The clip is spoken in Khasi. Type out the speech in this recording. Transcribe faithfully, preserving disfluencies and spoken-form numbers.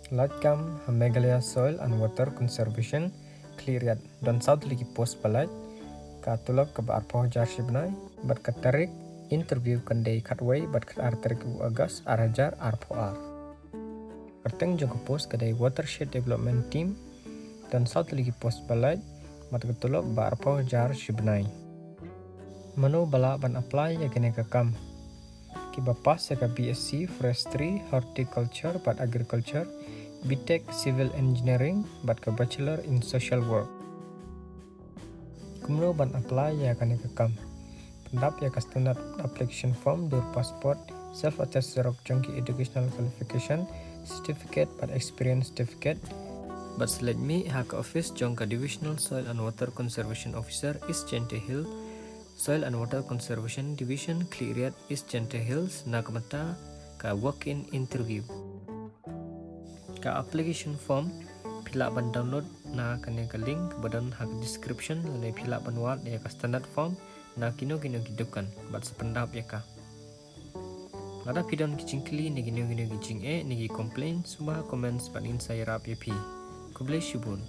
Lait kam ha Meghalaya Soil and Water Conservation, Khliehriat. Don saw tylli ki post ba lait, ka tulop kaba arphew hajar shi bnai, bad ka tarik interview kan dei khatwei bad khatar tarik u August ar hajar arphew ar. Kyrteng jong ka post ka dei Watershed Development Team, don saw tylli ki post ba lait, bad ka tulop ba arphew hajar shi bnai. Mano ba lah ban apply ïa kane ka kam? Kiba pass ïa ka B S C Forestry, Horticulture bad Agriculture, B Tech Civil Engineering bad ka Bachelor in Social Work. Kumno ban apply ïa kane ka kam? Pyndap ïa ka standard application form, dur passport, self attest xerox jong ki educational qualification, certificate bad experience certificate, bad sa leit mih ha ka office jong ka Divisional Soil and Water Conservation Officer, East Jaintia Hills, Soil and Water Conservation Division, Khliehriat, East Jaintia Hills, na ka bynta ka walk-in interview. Ka application form phi lah ban download na kane ka link ba don ha ka description, lane phi lah ban wad ïa ka standard form na kino kino ki dukan bad sa pyndap ïa ka. Lada phi don ki jingkylli ne kino kino ki jingeh ne ki complain, sumar ha comments bad ngin sa ïarap ïa phi. Khublei shibun.